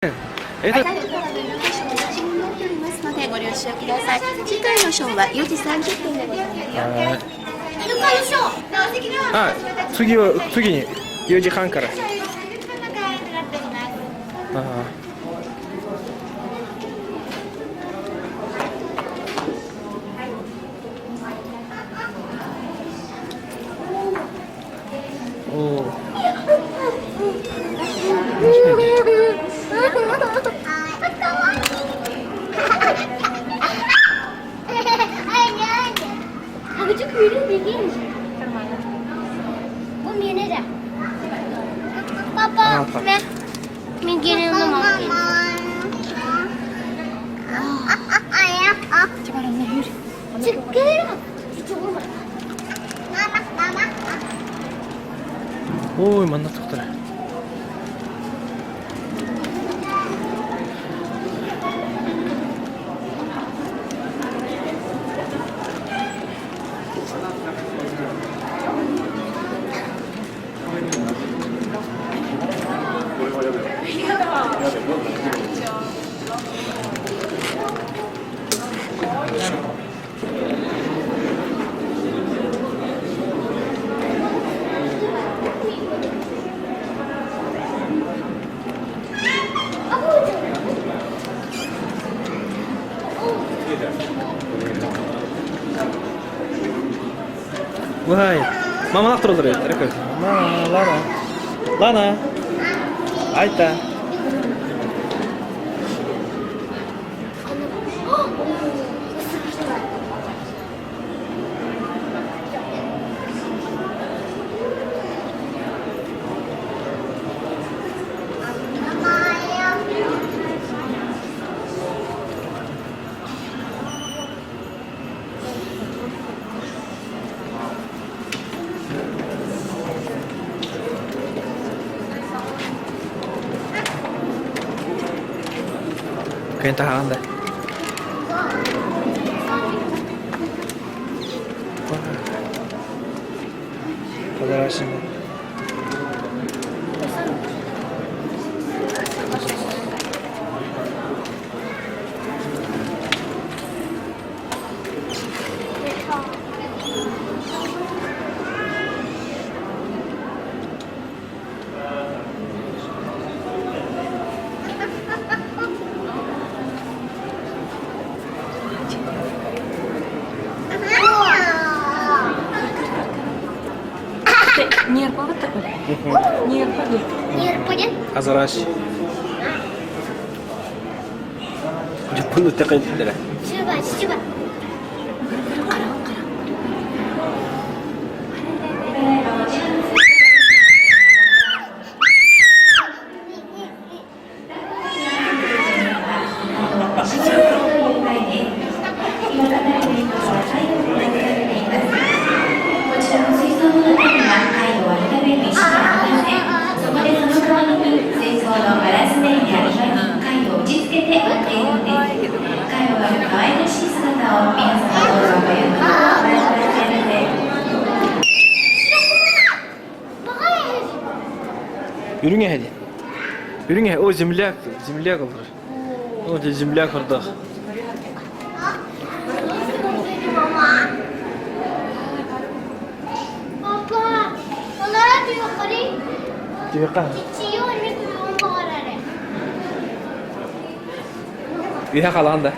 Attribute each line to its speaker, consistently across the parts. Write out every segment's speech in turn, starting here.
Speaker 1: Этоあ、次は次に4時半から。ああ。おお。Ой, манна тохтор. Вай, мамалах тураллар эбит, Мама, Лана. Лана. Айта. Кыйын таһаҕын да. Подарочный. Азараш. Дьоппун тэкэйдилэрэ. Үрүҥ эһэ диэн. Үрүҥ эһэ, о земляк, земляк олорор. О, дьэ земляк ордоох. Түһүөххэ. Үһэ халаан да.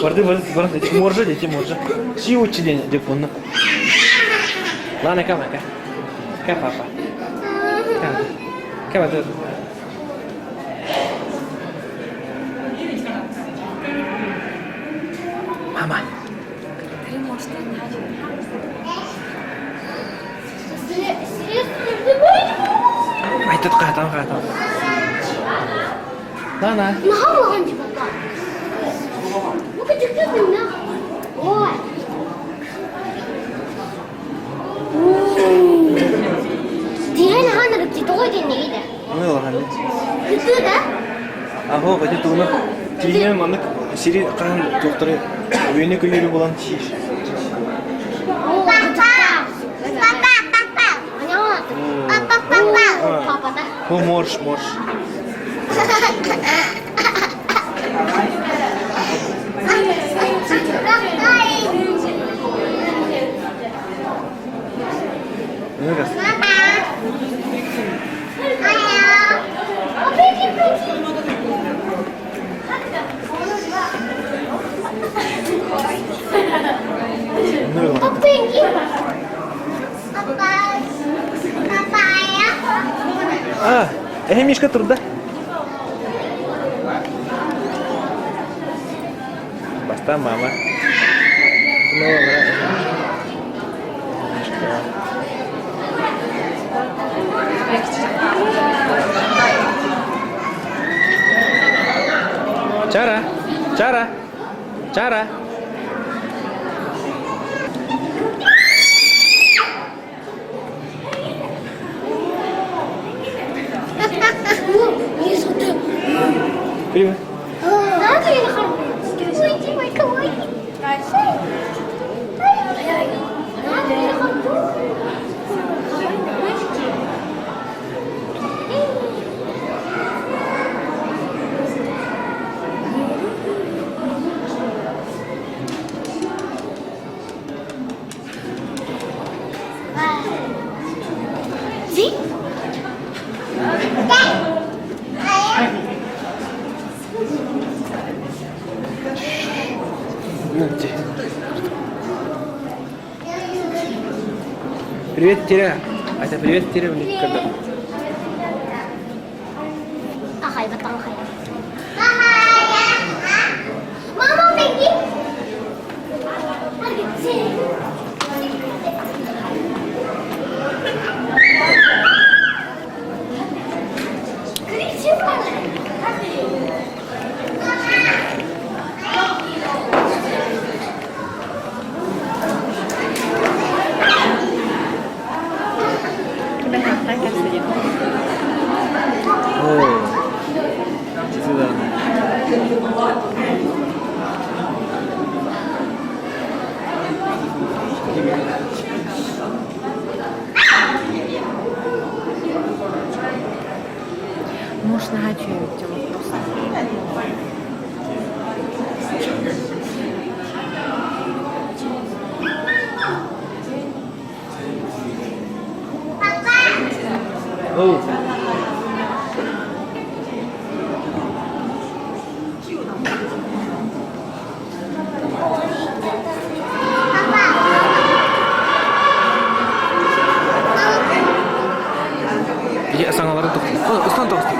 Speaker 1: Барды, барды, барды. Моржа дети, моржа. Сиучи день, дьоппунна. Лана, кама, ка. Ка, папа. Ка. Ка, папа. Мама. Айтат хаатан хаатан. Лана. Аһо, ити тугуна тииҥэ маннык сири хаһан туохтары үөнү көйүүрү булан сиир. О, морж, морж. А, эһэ Мишка турда. Бастаан мама. Мишка. Чара, Чара, Чара. Привет. Привет, Теря. Айта, привет, Теря. Когда?
Speaker 2: Муж наһаа үчүгэй просто.
Speaker 1: Оу. Ийэ саҥалара тохтуу. Ыстан тоҕуста.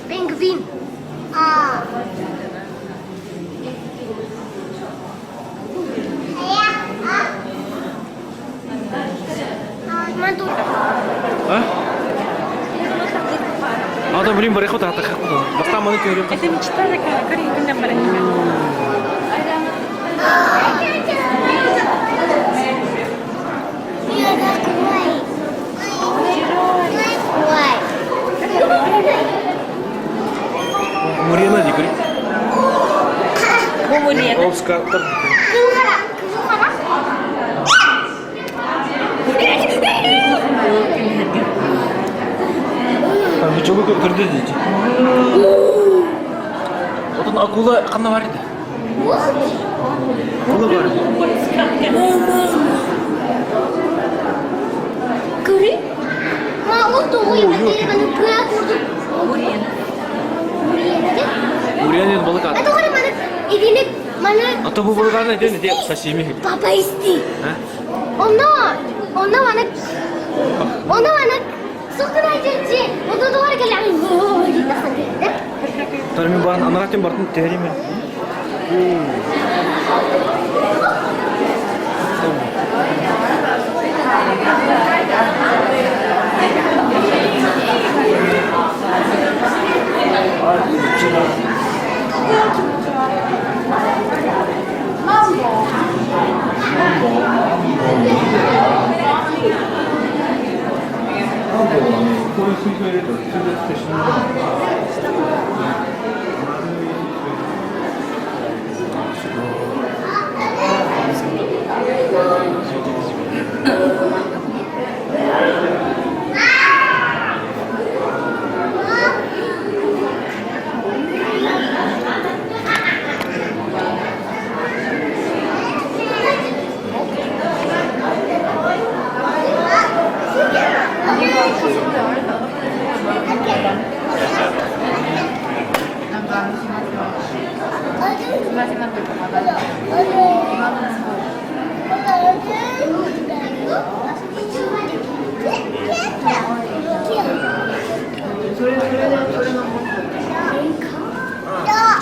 Speaker 3: Пингвин. А.
Speaker 1: А? А то блин, барыху та Бастан маны көрүм.
Speaker 2: Это мечта такая, көрүҥ баран
Speaker 1: Мурена дии көрү.
Speaker 2: Бу Мурена.
Speaker 1: Ол скаттар. Бычогу көрдө дейт. Отон акула ханна бар edi? Акула бар.
Speaker 3: Көрі? Ма ол тоғой маны пыа курдук.
Speaker 2: Мурена.
Speaker 3: Мурена.
Speaker 1: Мурена диэн балык
Speaker 3: А
Speaker 1: аты.
Speaker 3: тоҕо маны итини маны
Speaker 1: А то бу балык аны ден де сашими.
Speaker 3: папа исти.
Speaker 1: А?
Speaker 3: Онно онно маны онно маны суккуна жерчи. Онно тоҕо кэлэн
Speaker 1: Тар мен баран анараттен бартын терим.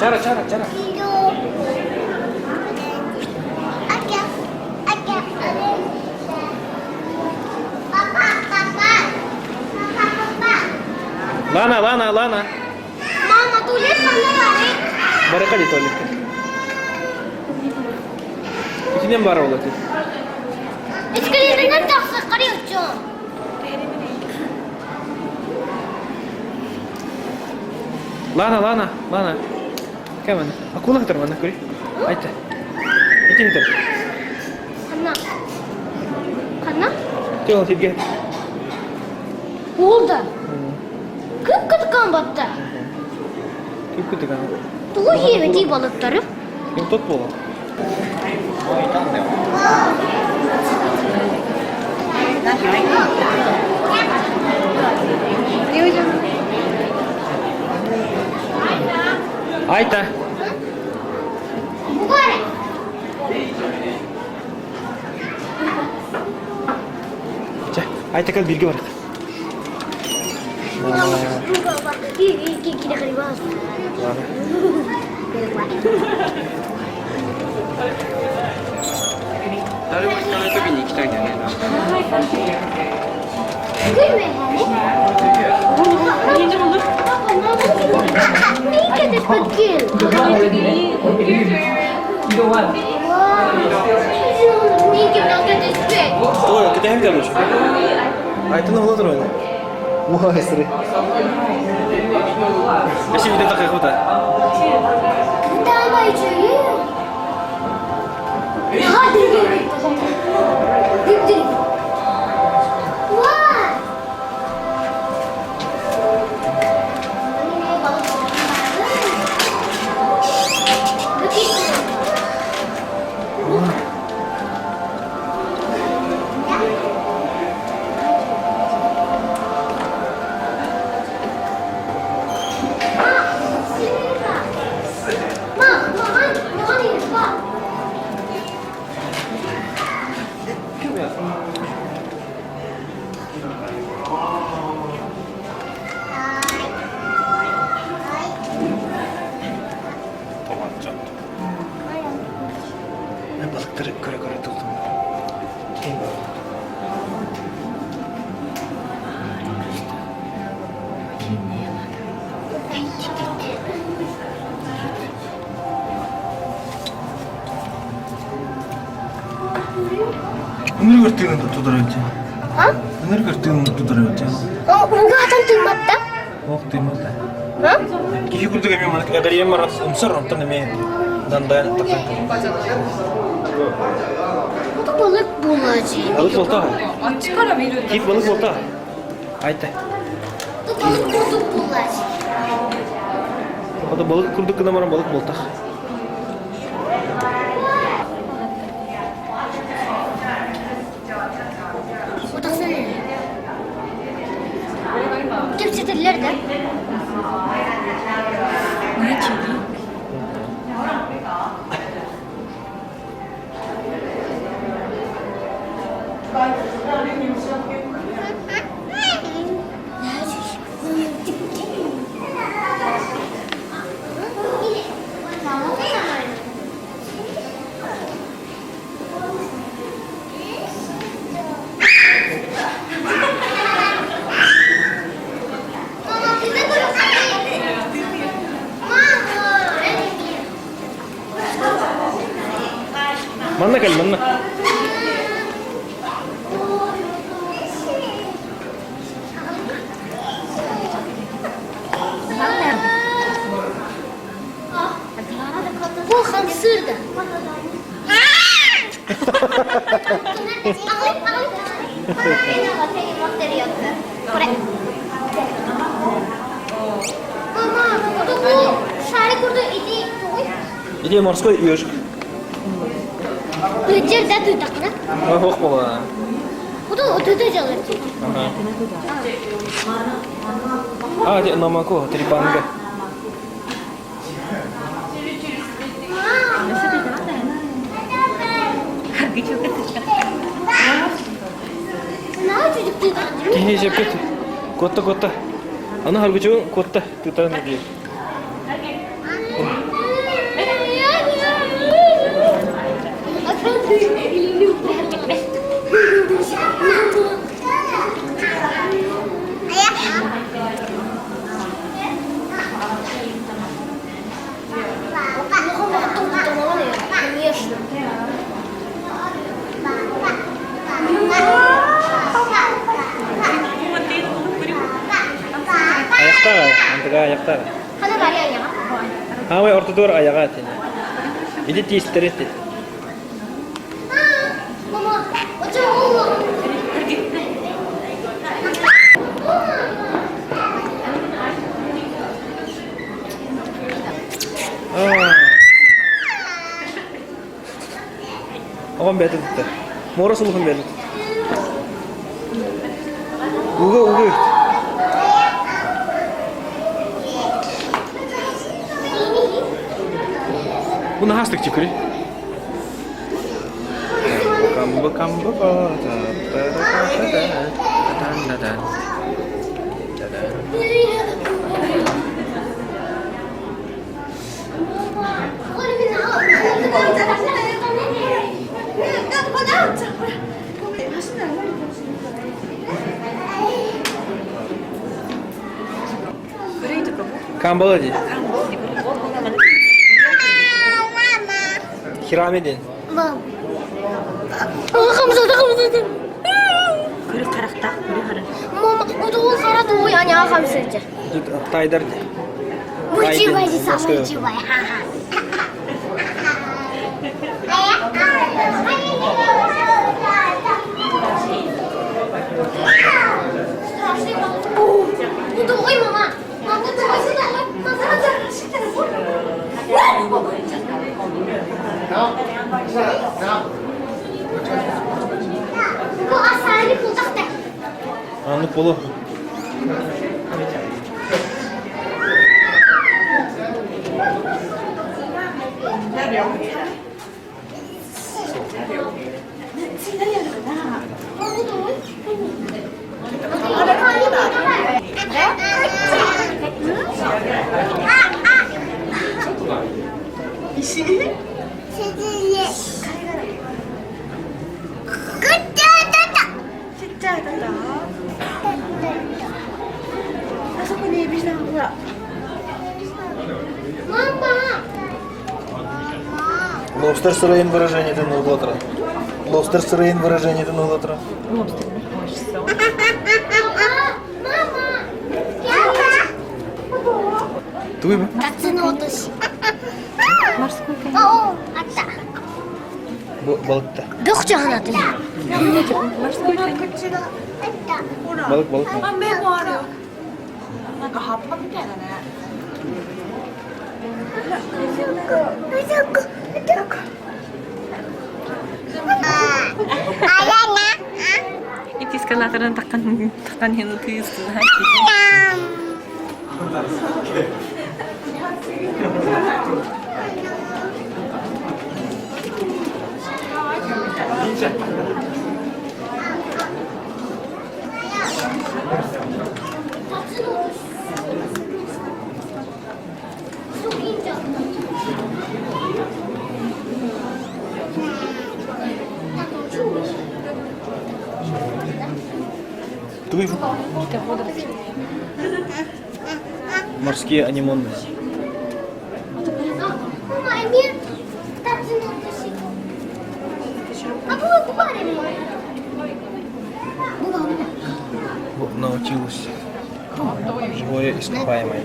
Speaker 1: Чара, чара, чара. Лана, Лана, Лана.
Speaker 3: Мама, туалет ханна
Speaker 1: Барыка ди туалетка. Итинен баар буолла ти.
Speaker 3: Эскалаторынан тахса қарай
Speaker 1: Лана, Лана, Лана. Кэмэн. Акула хатар манна көрүй. Айта. Итин хатар.
Speaker 3: Ханна. Ханна?
Speaker 1: Тел сирге.
Speaker 3: Болды. Күп күткен батта.
Speaker 1: Күп күткен.
Speaker 3: Тугу хиэбэ балыктары.
Speaker 1: Ким тот буолар. Айта. Чэ, Айта кэл бииргэ барык.
Speaker 4: 誰も行かない時に行きたいんだよね。
Speaker 1: Ой, кэтэһэн короче. Айтаны була турар. Уха эсри. Эси видео такая хута. Балыктары көрө-көрө тултум. Өнөр тыгын тудыр өтө.
Speaker 3: А?
Speaker 1: Өнөр тыгын тудыр өтө.
Speaker 3: Угатан тыйматта.
Speaker 1: Ох тыйматта.
Speaker 3: А?
Speaker 1: Киһи курдук эмиэ маннык эҕэрийэн баран умсар онтон эмиэ дандайан тахсан
Speaker 3: Bu da balık bulacı.
Speaker 1: Balık olta. Кит балык болта. Айта.
Speaker 3: Bu da balık bulduk bulacı.
Speaker 1: O da balık kurduk гына баран балык болта.
Speaker 3: Bu da sen. Кэпсэтэллэр да?
Speaker 1: Манна кэл, манна. Ити морской ежик.
Speaker 3: Тыытар да тыытаххына.
Speaker 1: Ох була.
Speaker 3: Куда тыыта жалар.
Speaker 1: Ага. А, ити намако, трипанга. Киһи сөпкө куотта куотта. Аны харгычугун куотта тытан диир.
Speaker 3: Конечно.
Speaker 1: Аяқтаға, антыга аяқтаға.
Speaker 3: Хана бари аяға.
Speaker 1: Хаамай ортотугар аяға этини. Ити тиистэр эти.
Speaker 3: Мама, очо
Speaker 1: Оҕом бэйэтэ тутта. Муора сулуһун бэйэтэ тутта. Уга уга Бу наһаастык чикри. Камба камба ба та та та та та та та Камбала дии. Хирами диэн.
Speaker 2: Көрү харахтаах, көрү харах.
Speaker 3: Мама, ол хара дуй, аня хамсыжы.
Speaker 1: Тайдар дии.
Speaker 3: Вычивай, вычивай, ха-ха. Ой, мама! Мама, Бу асаали култахта.
Speaker 1: Аннык болу.
Speaker 5: ちっちゃいだったあそこにエビさんほら
Speaker 1: Лобстер сырайын выражениетин углатыра. Лобстер сырайын выражениетин углатыра.
Speaker 2: Лобстер хочется.
Speaker 1: Тугуй бу?
Speaker 3: タツの落とし。
Speaker 2: Морской конь.
Speaker 3: А, аった。
Speaker 1: Бу балыкта.
Speaker 3: Бөх жаһанаты.
Speaker 2: Морской конь.
Speaker 1: Балык балык.
Speaker 5: あ目もあるよなんか葉っぱみたいだね
Speaker 2: Ити эскалаторын таққан таққан хені түйістін.
Speaker 1: Тугуй бу? Морские анимоны.
Speaker 3: Мама, эмиэ タツの落とし。А бу бу бар эми. Бу бар.
Speaker 1: Бу наутилус. Живое ископаемое.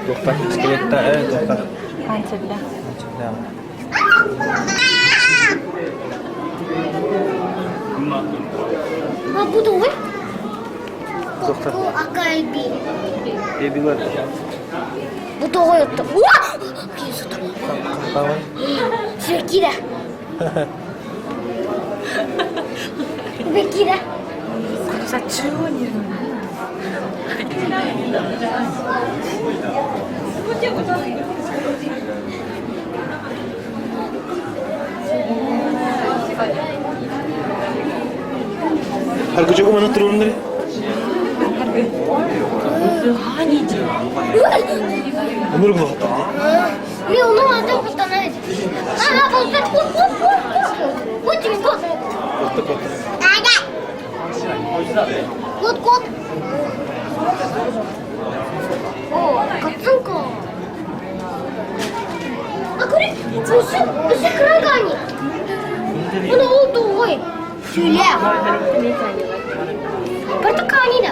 Speaker 1: Туохтах скелетта, туохтах.
Speaker 2: Панцирда.
Speaker 1: Да.
Speaker 3: А бу дуй?
Speaker 1: Туохтах.
Speaker 3: Бу акайби.
Speaker 1: Эбилер.
Speaker 3: Бу тоҕо ытта? Уа! Сибэккиирэ. Сибэккиирэ.
Speaker 2: さ中央にいるの何なの
Speaker 1: Харгычыгы маны туруруннары. Өмүр булгаттар.
Speaker 3: Мен оны адам куттанайт. А, бұл кот, кот, кот, кот. Вот тебе кот.
Speaker 1: Котта котта.
Speaker 3: Кот, кот. О, кацинка. А көрі, өсі, өсі кырагани. Бұны ол туғой. Сүле. Портокалина.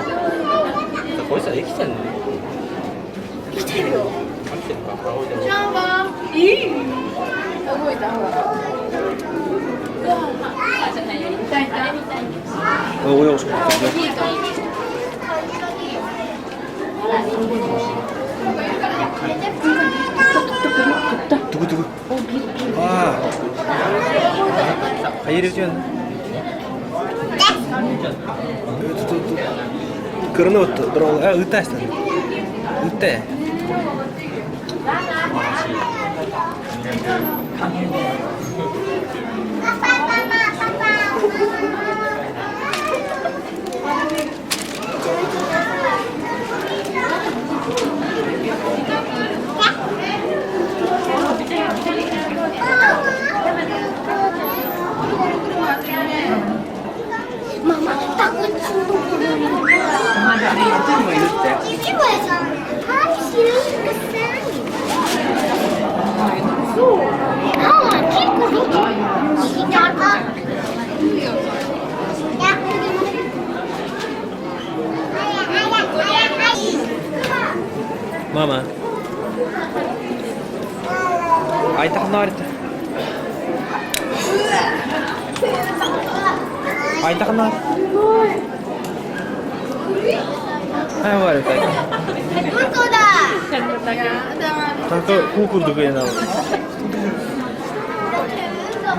Speaker 4: こいつは生きてんの
Speaker 3: 生きてるよ。
Speaker 4: 生きてるか
Speaker 1: Ой, уж. Тугу тугу. А. Хайыр өтен. Кырны вот дрол. А, ытастан. Ыта.
Speaker 3: Мама, так вот
Speaker 1: Мама. Айтахнарт. Айтахнар. Ай, варит. Tanka kuu kurduk ena.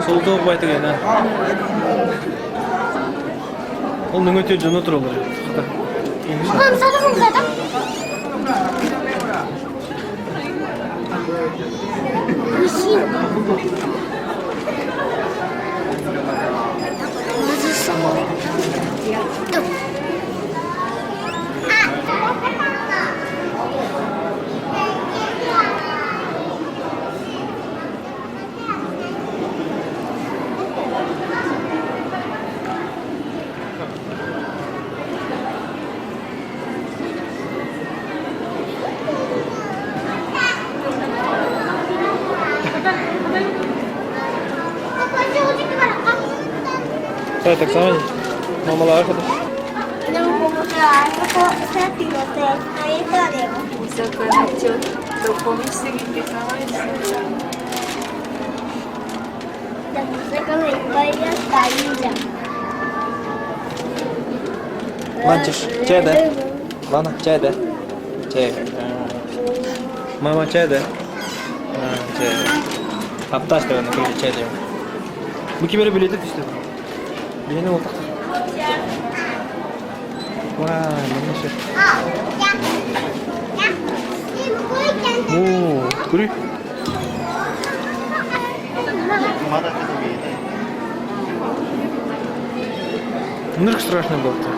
Speaker 1: Солдоо байтык ена. Ол нөңөтө жона туралар.
Speaker 3: Мам, садығым қайда?
Speaker 1: Так, так само. Мамалар хода.
Speaker 2: お魚ちょっと混みすぎてかわいそう
Speaker 3: でも魚いっぱいあったらいいじゃん。
Speaker 1: Ланчиш, чай да? Лана, чай да? Чай. Мама, чай да? Чай. Апташ да, чай да. Бу кимере билети түстү. Билени ол тактар. Ва, мына О, көрүй. Нырк страшный был-то.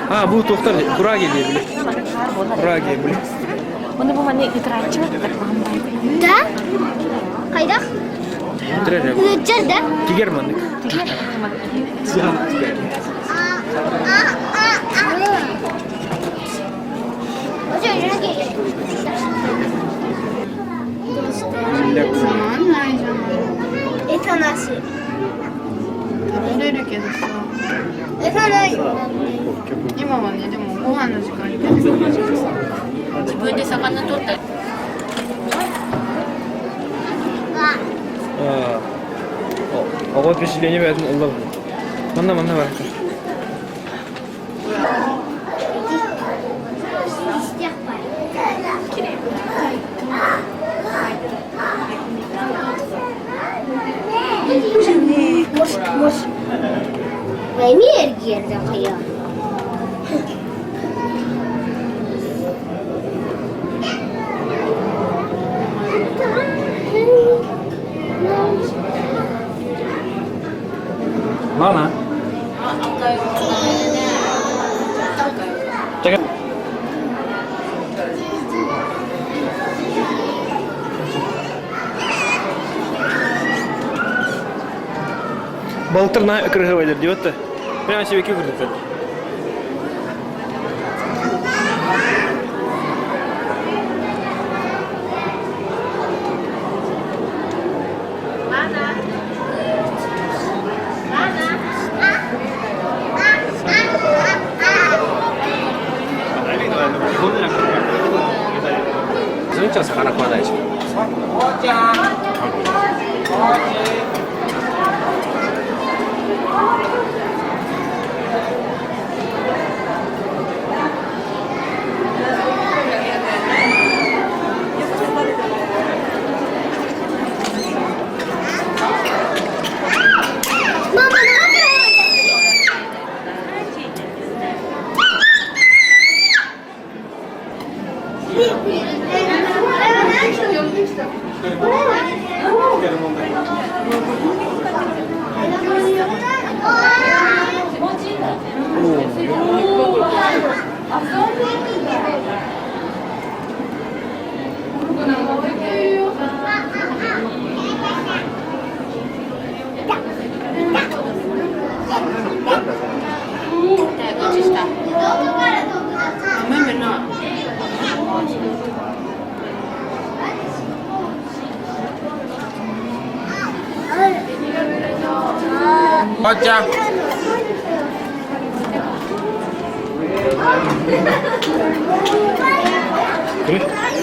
Speaker 1: А, бу тоқтар, кураги били. Кураги били.
Speaker 2: Оны бу маны итирачы
Speaker 3: Да? Қайда?
Speaker 1: Тренер.
Speaker 3: Жер да?
Speaker 1: Тигер мандык.
Speaker 4: つまんないじゃん。
Speaker 3: 餌なし。
Speaker 5: 食べれるけどさ。
Speaker 3: 餌ないよ。
Speaker 5: 今はね、でもご飯の時間に食べる。
Speaker 2: 自分で魚取った。
Speaker 1: Оҕо впечатление бэйэтин ылла Манна манна бар.
Speaker 3: Эмиэ эргиэрдэ хайа.
Speaker 1: Lana. Балтыр на кырыһыбайдар диэбэт да. Прямо себе кырдыктар. ずんちゃん魚食わないでしょ。
Speaker 4: Отча.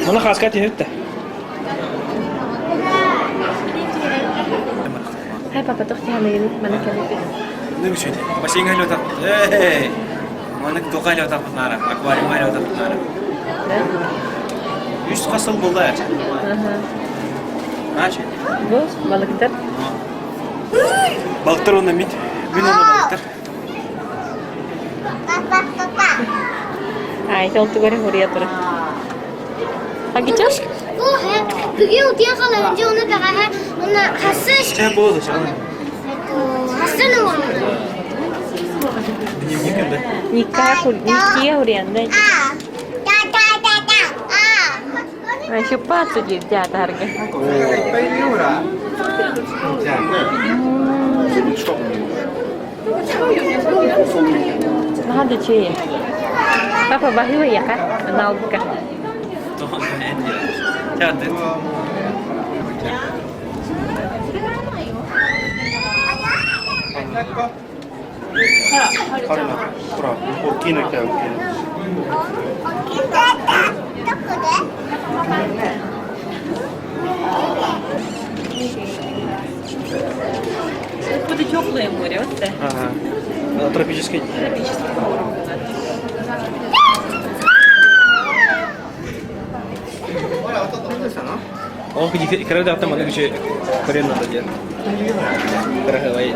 Speaker 1: Мана хаска тиһүттэ.
Speaker 2: Хай папа тохти халайын мана кэлити.
Speaker 1: Нүгүсүт. Бассейн халёта. Эй! Маны тоқай халёта нара, аквариум халёта нара. Үс қасыл болды. Начи.
Speaker 2: Бу балыктар.
Speaker 1: Балыктар онда мит. Мин онда балыктар.
Speaker 2: Ай, ол тугары хурия тура. Агичаш?
Speaker 3: Бүгүн утуйан хаалан дьэ ону бэҕэһээ уонна хасыс
Speaker 1: Чэ буолду, чэ.
Speaker 3: хассын оҥорбут.
Speaker 1: Дневник да.
Speaker 2: Никия хурианда. Ай, шуппаату дьиэ таарга. Наһаа чэй. Папа баһыыба яка, налбыка.
Speaker 1: Чааты.
Speaker 6: ほら、大きいの来たよ、大きいの。
Speaker 2: Буде теплое море, вот это.
Speaker 1: Ага. Тропический.
Speaker 2: Тропическое море буде.
Speaker 1: Ол кырада ата маны күчө көрөн надо дед. Кырахалай.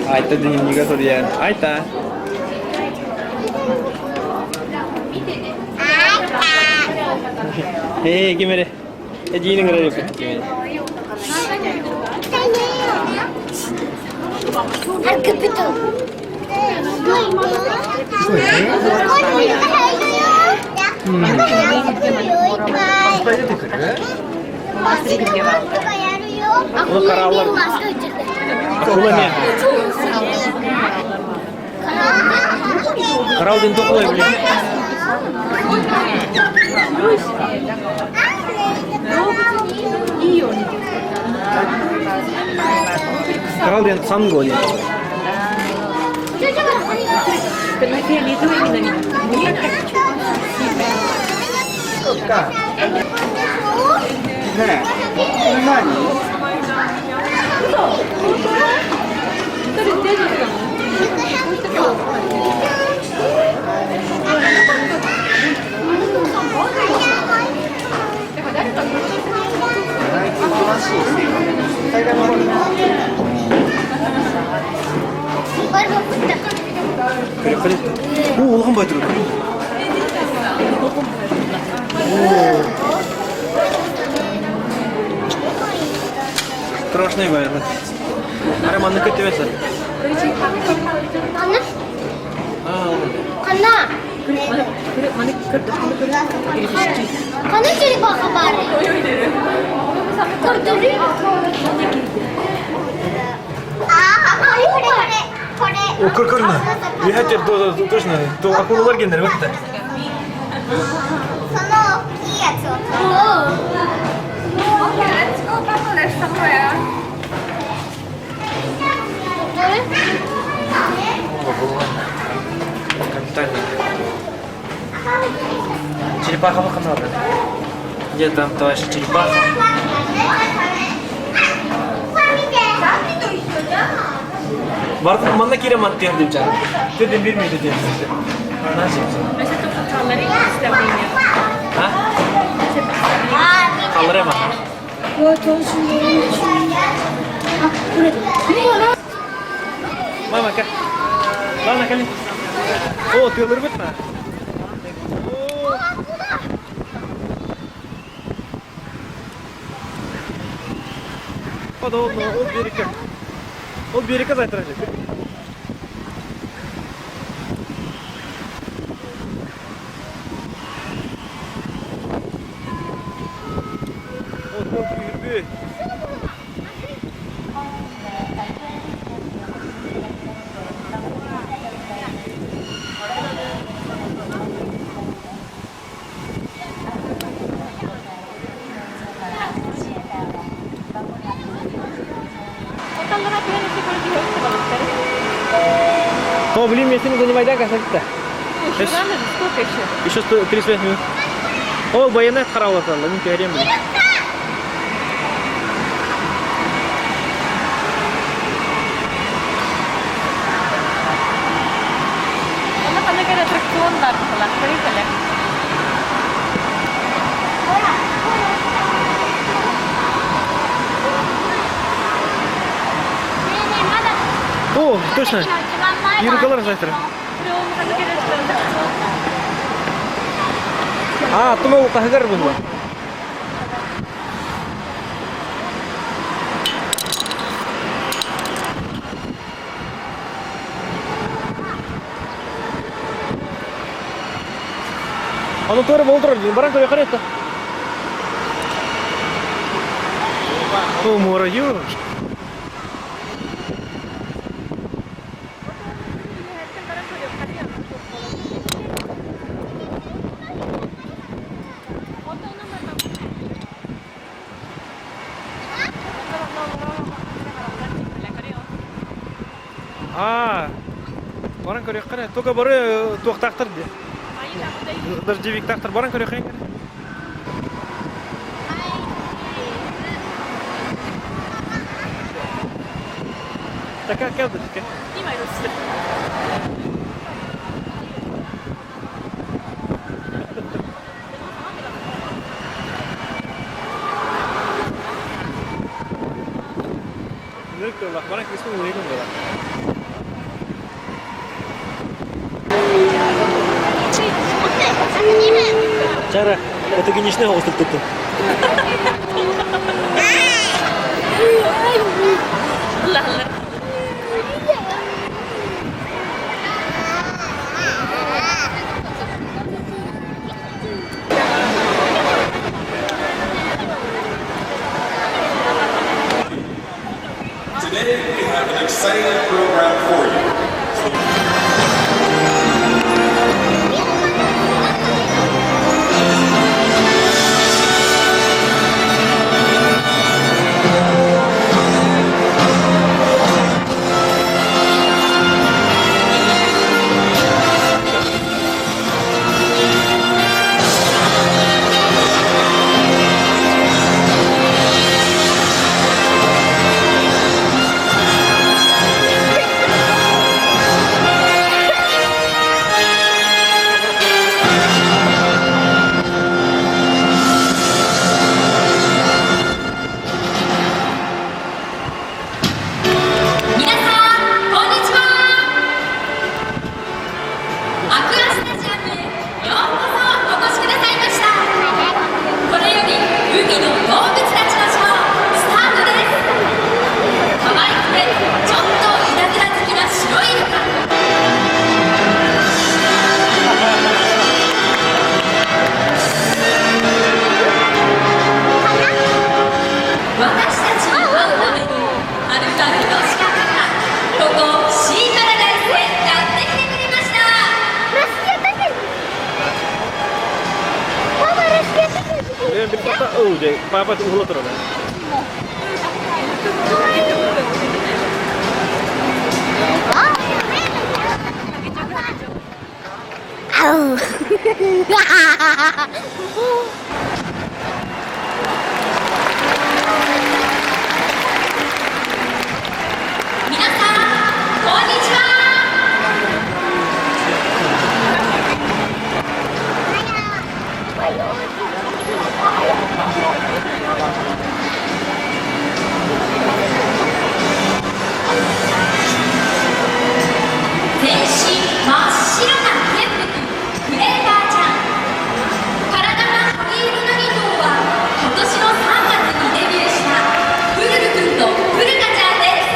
Speaker 1: Айта дневнига турьян. Айта. Эй, кимере. Эдиинин кырары кимере. Bunu kararlar. Акула не? Карал ден тоқылай блин. Карал ден санго ден.
Speaker 2: На фиолетовый именно.
Speaker 6: ねえ、これ何？
Speaker 1: Оо, улахан байтыр. Страшный байыр. Ары манны көтөбөсө.
Speaker 3: Ханна? Ханна черепаха баар? Көрдөрүү.
Speaker 1: О, көр-көрнө. Я точно, то акулалар гендер бітті.
Speaker 3: その大きいやつを
Speaker 2: Okay, let's go, Papa. There's somewhere.
Speaker 1: Капитально. Черепаха выхода. Где там товарищ черепаха? Бардым, манна кире ман тердим чан. Тердим бир минут тердим. Ha? Kaldır. Мама, кел. Лана, кел. О, ты ылырбытма? О, ол береке. Ол береке зайтырачы. О, тыл күйірбе. О, блин, мне сегодня занимать касательно.
Speaker 2: Сколько еще?
Speaker 1: Еще 35 минут. О, баянет харалаталла, мин көрем.
Speaker 2: Она қандай аттракцион бар, көрейік.
Speaker 1: О, точно. Юркалар завтра. А, тумал тахгар был. Аны тоже болдырар, баран көрө карайт. О, море, ёж. А, баран көрө карай. Только бары туактактыр ди. Дождевик тактыр баран көрө карай. Такая келдичке. Нырк баран кисмин нырк Чара, это геничный остров тут.
Speaker 7: Today we have an exciting program for you.
Speaker 1: Папа уһула турар.
Speaker 8: 全身真っ白なケンプ君クレーバーちゃん。体が灰色な2頭は今年の3月にデビューしたプルル君とプルカちゃんです。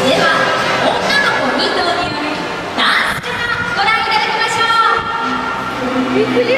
Speaker 8: では女の子2頭によるダンスからご覧いただきましょう。
Speaker 3: びっくり。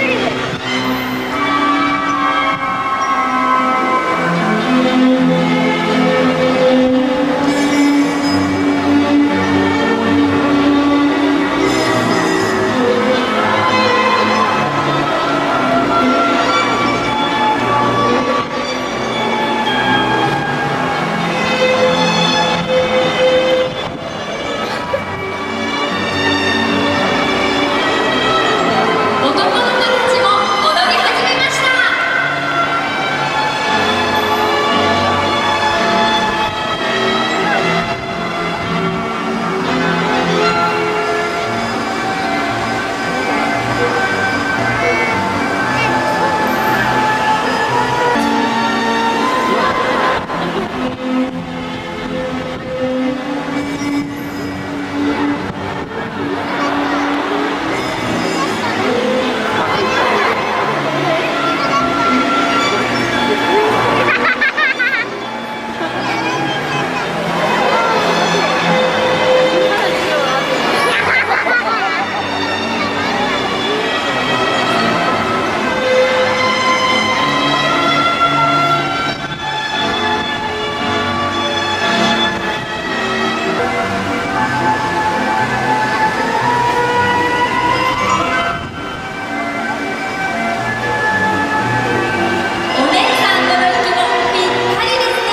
Speaker 8: 男の子たちも踊り始めました。お姉さんの息もぴったりですね。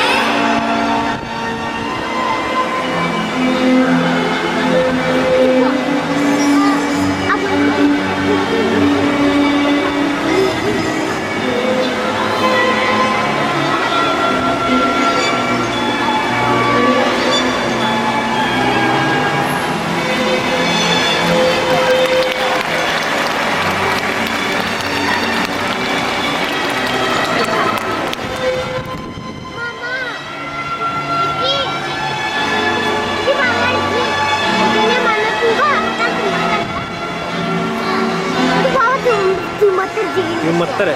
Speaker 1: Юмматтар.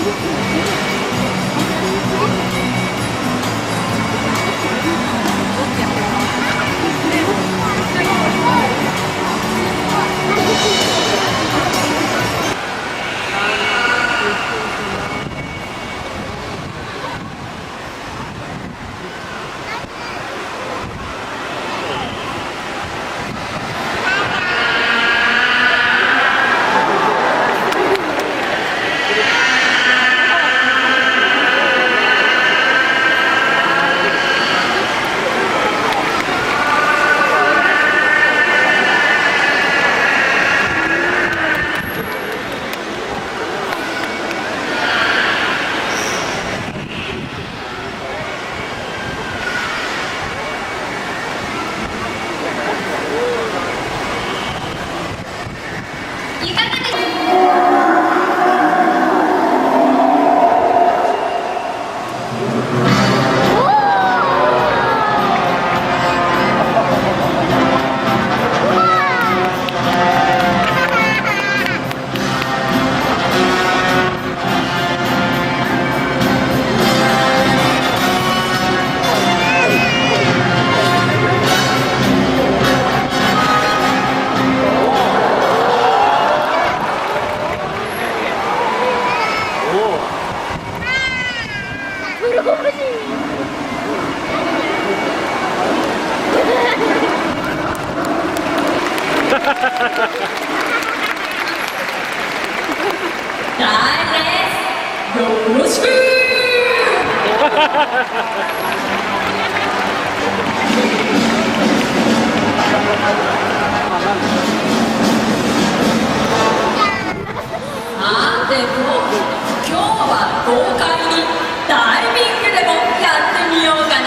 Speaker 8: いかがです大ですよろしくさてと今日は豪快にダイビングでもやってみようかな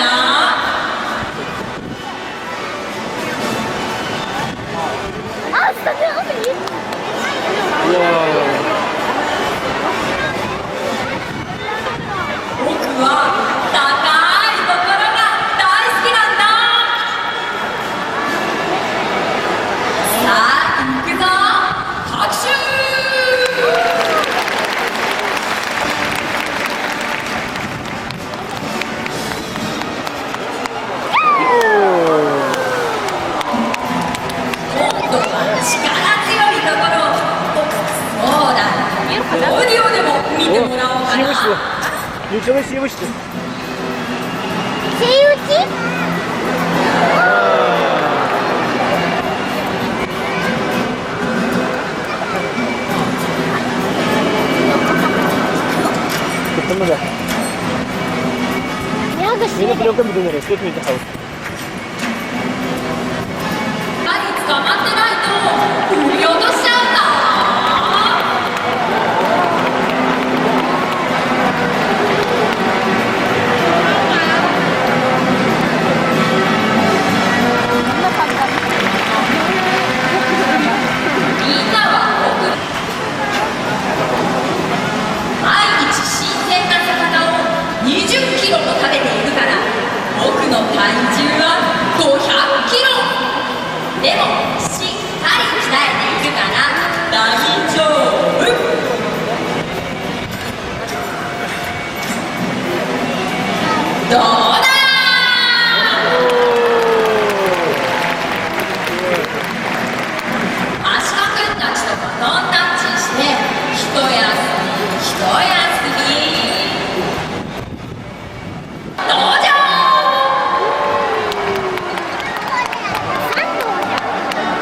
Speaker 3: あ、スタジオに
Speaker 8: 僕は高いところが大好きなんださあ行くぞ拍手今度は力強いところをそうだオーディオでも見てもらおうかな
Speaker 1: Ничего себе вышли.
Speaker 3: セイウチ
Speaker 1: Кыттымыза.
Speaker 3: 宮口
Speaker 1: Мени пленка بدون رئيس كيف يتحول؟
Speaker 8: 何捕まってないと振り落としちゃうんだみんなは僕毎日新鮮な魚を20キロも食べているから僕の体重は500キロでもしっかり鍛えているから大丈夫どうだアシカくんたちとバトンタッチして一休み一休みどうぞ
Speaker 3: 三頭じゃん。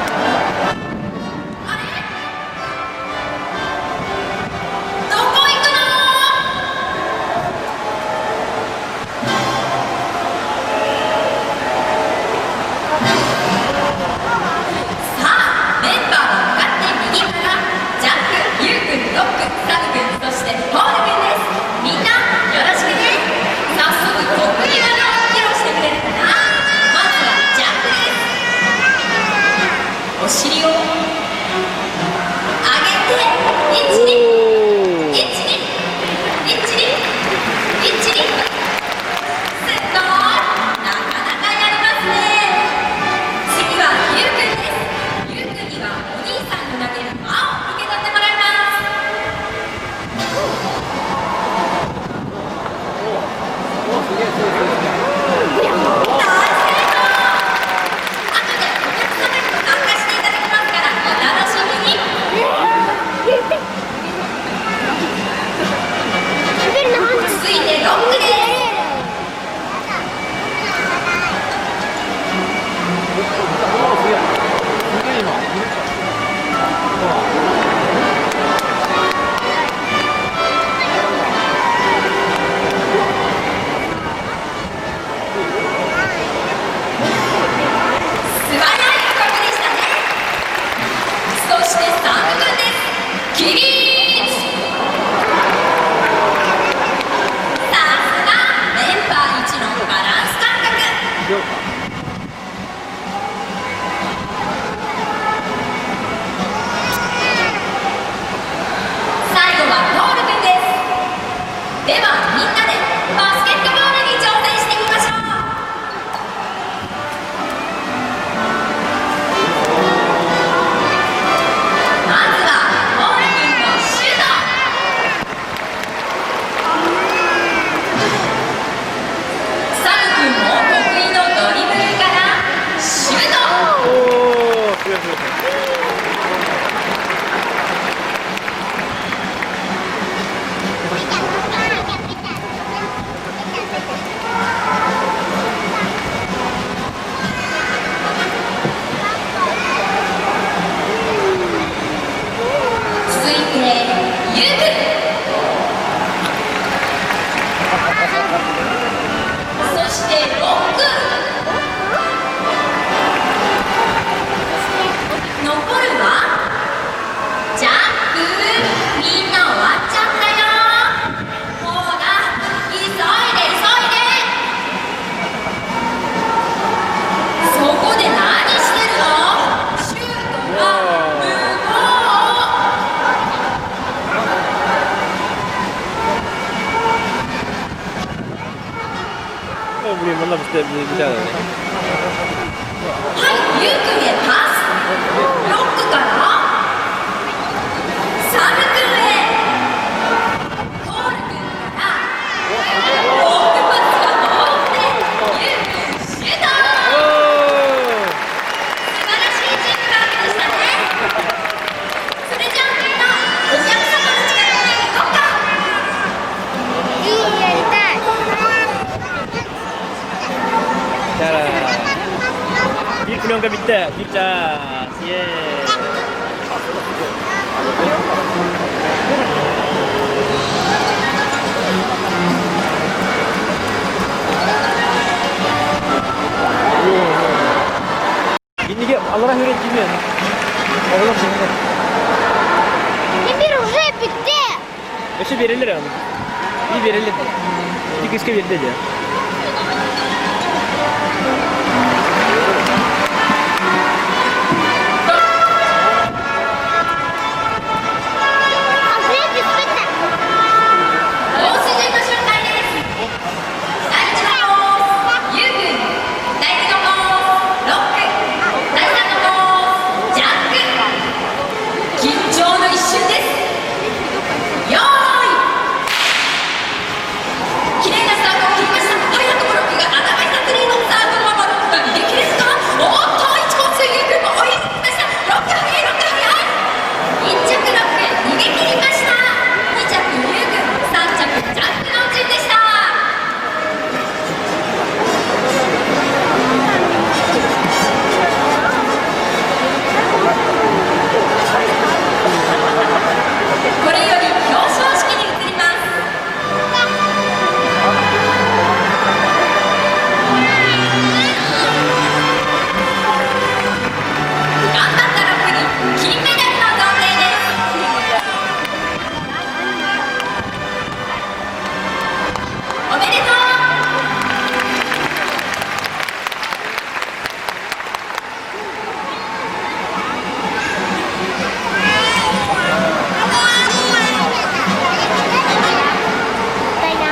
Speaker 1: Блин, манна быстар
Speaker 8: はい、ゆうくんへパス。ロックからサルくんへ。トールくんからロックパスが通ってゆうくんシュート。素晴らしいチームワークでしたね。それじゃあみんなお客様の近くに行こうか。
Speaker 3: いいやりたい。
Speaker 1: Tara. Bir plonka bitti. Bir ças. Yeah. Кинигэ алара хүрэн кимиэн. Оҕолор сиҥнэр.
Speaker 3: Теперь уже bitti.
Speaker 1: Өссө биэрэллэр аны. Bir биэрэллэр. Ити кыыска биэрдэ дии.
Speaker 3: Уже bitti.
Speaker 8: コース順の紹介です。第1のコース、ユウくん。第2のコース、ロック。第3のコース、ジャック。緊張の一瞬です。よーい。綺麗なスタートを切りました。早くもロックが頭一つリード。さあ、このままロックが逃げ切れるか。おっと、1コース、ユウくんも追いつきました。ロック速い、ロック速い。1着ロック逃げ切りました。2着ユウくん、3着ジャックの順でした。これより表彰式に移ります。頑張ったロックに金メダルの贈呈です。おめでとう。
Speaker 3: たいな。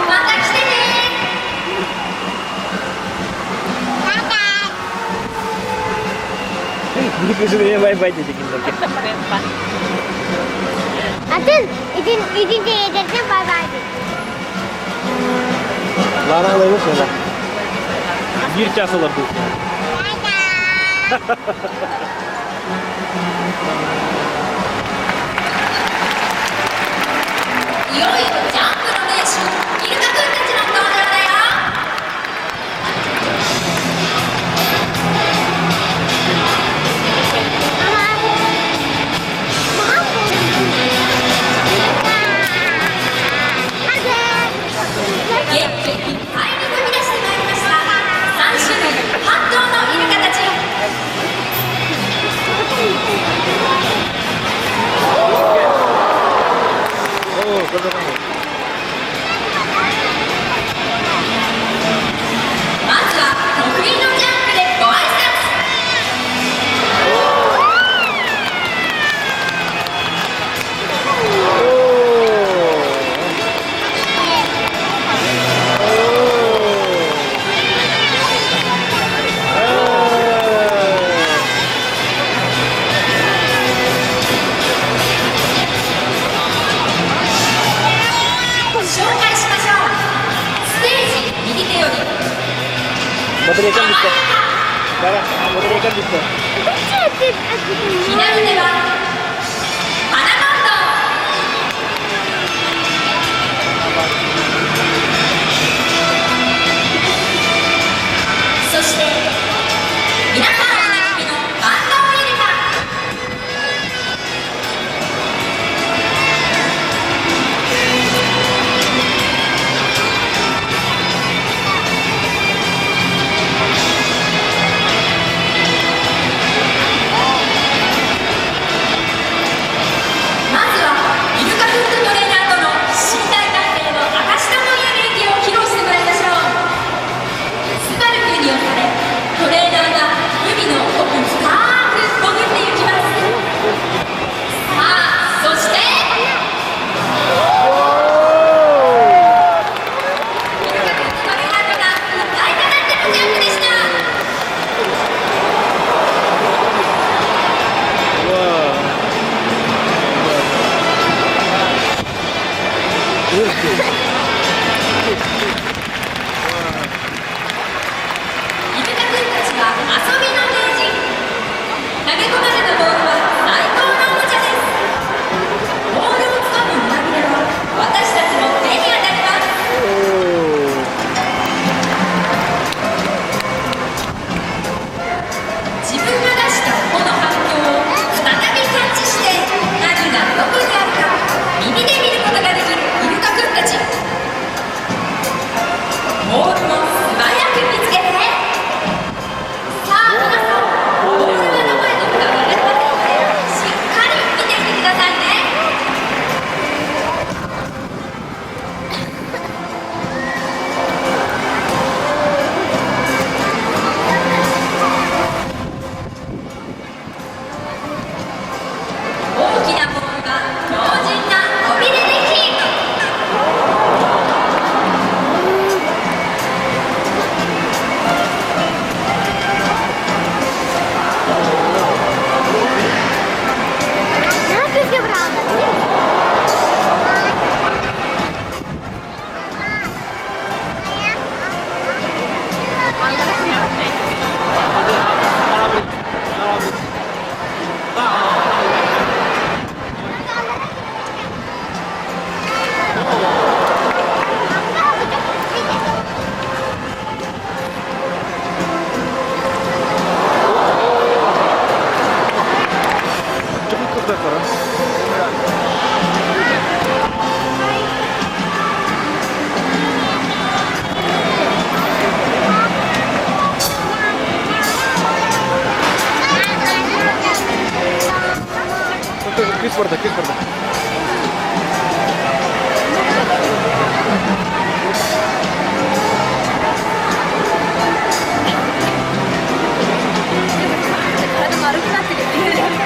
Speaker 8: また来てね。
Speaker 1: Bir kızı beni bay bay dedi кинилэргэ.
Speaker 3: Atın, idin, idin de yedirsin bay bay dedi.
Speaker 1: Лана алайбы söyle. Bir час олорду.
Speaker 3: Bay bay.
Speaker 8: いよいよジャンプの名手イルカくんたちの登場だよ。元気いっぱいに飛び出してまいりました。3種類8頭のイルカたち。
Speaker 1: Oo, kazanamadım.
Speaker 8: まずは得意のジャンプでご挨拶。紹介しましょう。ステージ右手より
Speaker 1: Батарейкам bitti. Kara, батарейкам bitti.
Speaker 8: 左手は花バンド。そして皆さんおなじみのバンドイルカ。投げ込まれたボールは最高のおもちゃです。ボールをつかむ胸びれは私たちの手に当たります。自分が出した音の反響を再びキャッチして、何がどこにあるか耳で見ることができるイルカくんたち。ボールを素早く見つけて。さあ皆さん、ボールがどこへ飛ぶか分かりませんので、しっかり見ていてくださいね。大きなボールは強靭な尾びれでキープ。
Speaker 3: Ne yapıyorsun brother?
Speaker 1: Кыз барда, кыз барда.
Speaker 2: 体丸くなってるよね。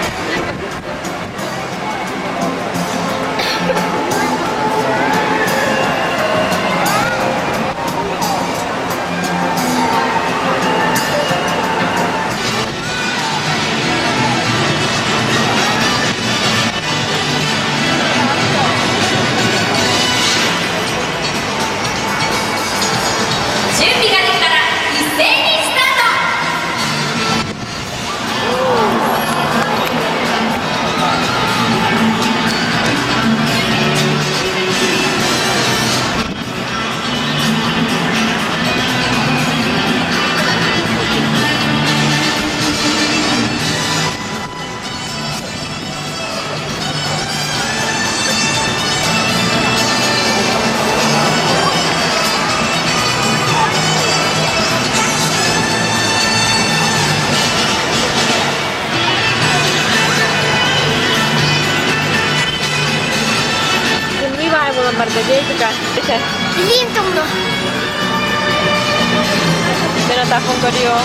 Speaker 8: 準備ができたら一斉にスタート。
Speaker 2: Тымныы баай буолан барда дии тука.
Speaker 3: Билим тумну.
Speaker 2: Мен атафын көрүө.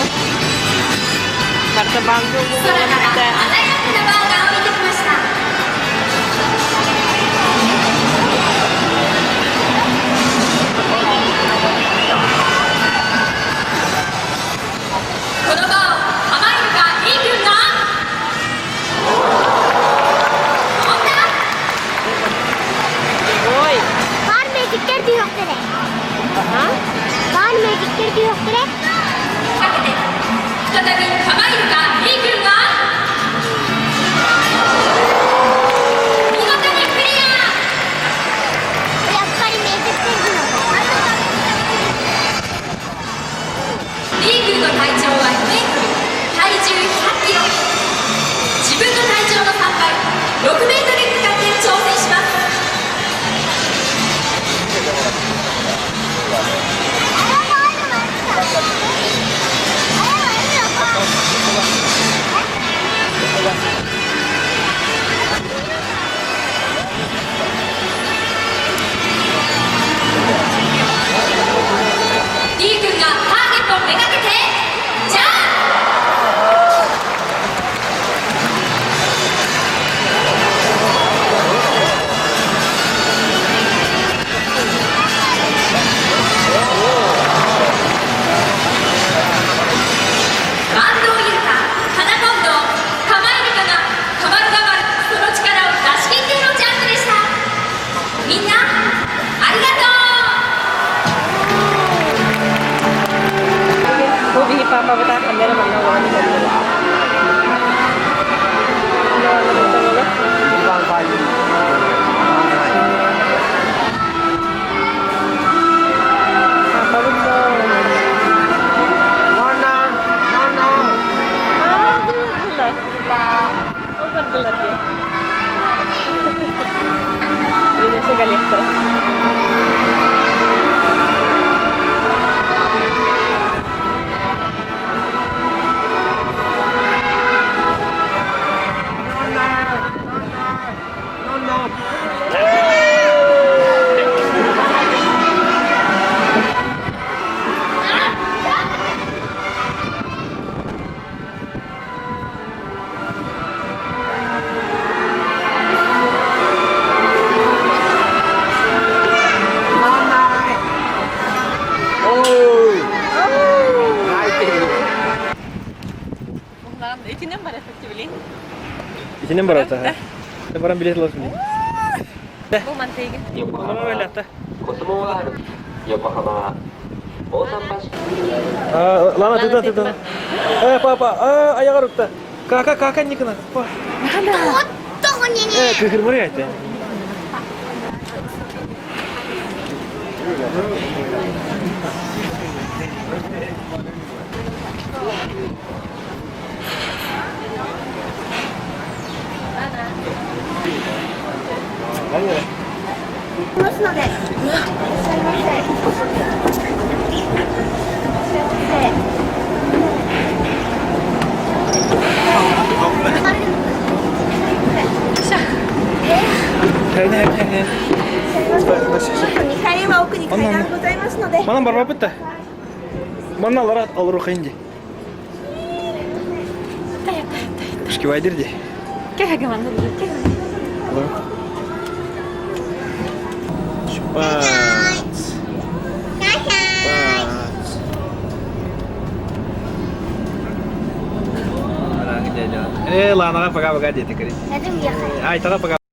Speaker 2: Барта баңгы
Speaker 8: 空から華やかなバーが降りてきました。このバーをハマイルカイ君が飛んだ。
Speaker 2: Ой.
Speaker 3: Var mecikler diyor tere. Var mecikler diyor tere.
Speaker 8: かけて再びハマイルカイ君が。
Speaker 2: Ол бардылар дии. Билесе коллектора. Итинэн барар фестивалин.
Speaker 1: Итинэн барар таһа. Баран билет ыласың дии.
Speaker 2: Бу мантыйгын.
Speaker 1: Лана, туда, туда. Э, папа, э, аяғар укта. Кака, кака, Никона. Э, кыхырмыры айтты.
Speaker 3: ますので。いらっしゃいませ。いらっしゃいませ。
Speaker 5: 2階は奥に階段ございますので。
Speaker 1: Манан барбаппыт да. Манна алар алыр ди. Шкивайдыр ди. Шпац. Шпац. Э, Ланаға пока-пока деді. Айтаға пока.